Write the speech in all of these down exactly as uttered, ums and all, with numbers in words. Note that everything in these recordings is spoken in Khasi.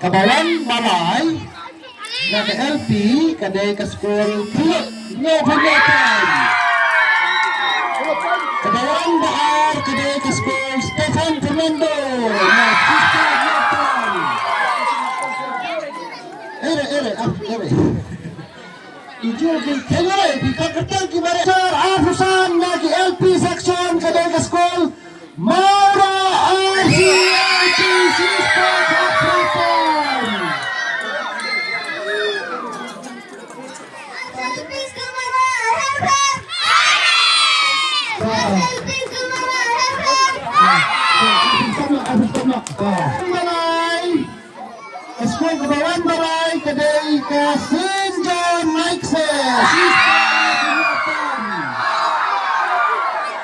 Kaba wan ba lai na ka L P ka dei ka skul Phulot Nongpynïaid. Kaba wan ba ar ka dei ka skul Stephen Fernando na Sister Nongpynïaid. Ere, ere, ah, ere. Ijul ki kengare ki ka kertang ki bare. Char arphew san na ki L P section ka dei ka skul Mawra R C L P C Sport Hapropon. Malai. Ka skul kaba wan ba lai ka dei ka Saint John Mike Seh.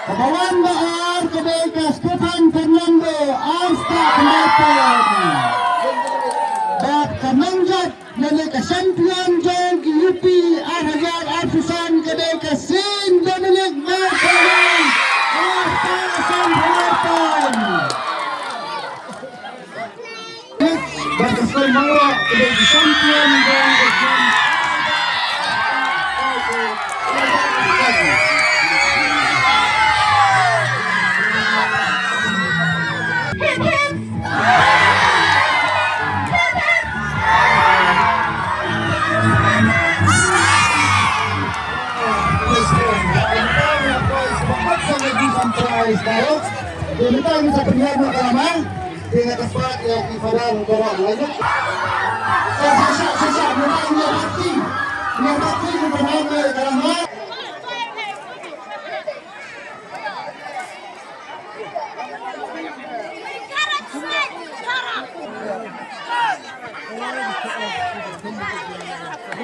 Kaba wan ba ar ka dei ka Stephen Fernando, ar spah khyndai poi. Bad ka nongjop lane ka champion jong ki U P ar hajar arphew san ka dei ka Saint Dominic Mawkyrwat, ar spah san poi.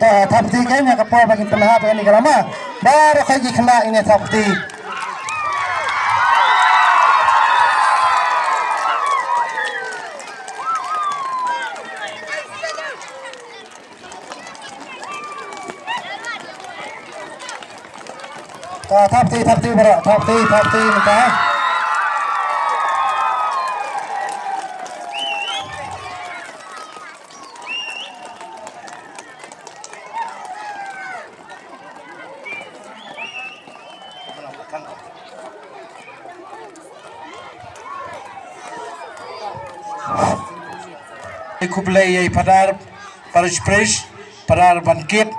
Te thap kti kein ïa ka por ba ngin pynhap ïa kane ka lama. Baroh ki khynnah ngin ïa thap kti. Ka thap kti, thap kti baroh, thap kti, thap kti mynta. Khublei ïa i Phadar Parish Priest, Phadar ban kit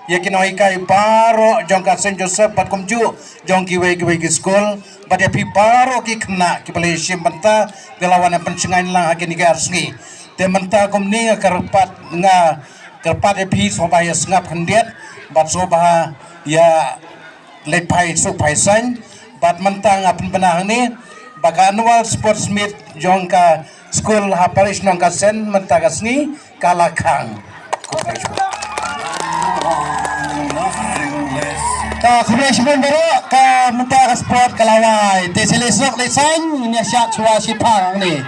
ïa ki nonghikai baroh jong ka Saint Joseph bad kumjuh jong kiwei kiwei ki skul, bad ïa phi baroh ki khynnah kiba la ïashim bynta, ki la wan ban pynshngaiñ lang ha kine ki ar sngi. Te mynta kumne nga kyrpad, nga kyrpad ïa phi sngewbha ïa sngap khyndiat bad sngewbha ïa leit phai suk phai saiñ. Bad mynta nga pynbna hangne ba ka annual sports meet jong ka skul ha parish Nongkasen mynta ka sngi ka la khang. Ka khublei shibun baroh, ka mynta ka sport ka la wai. Te sa leit suk leit saiñ, ngin ïa shad shuwa shiphang hangne.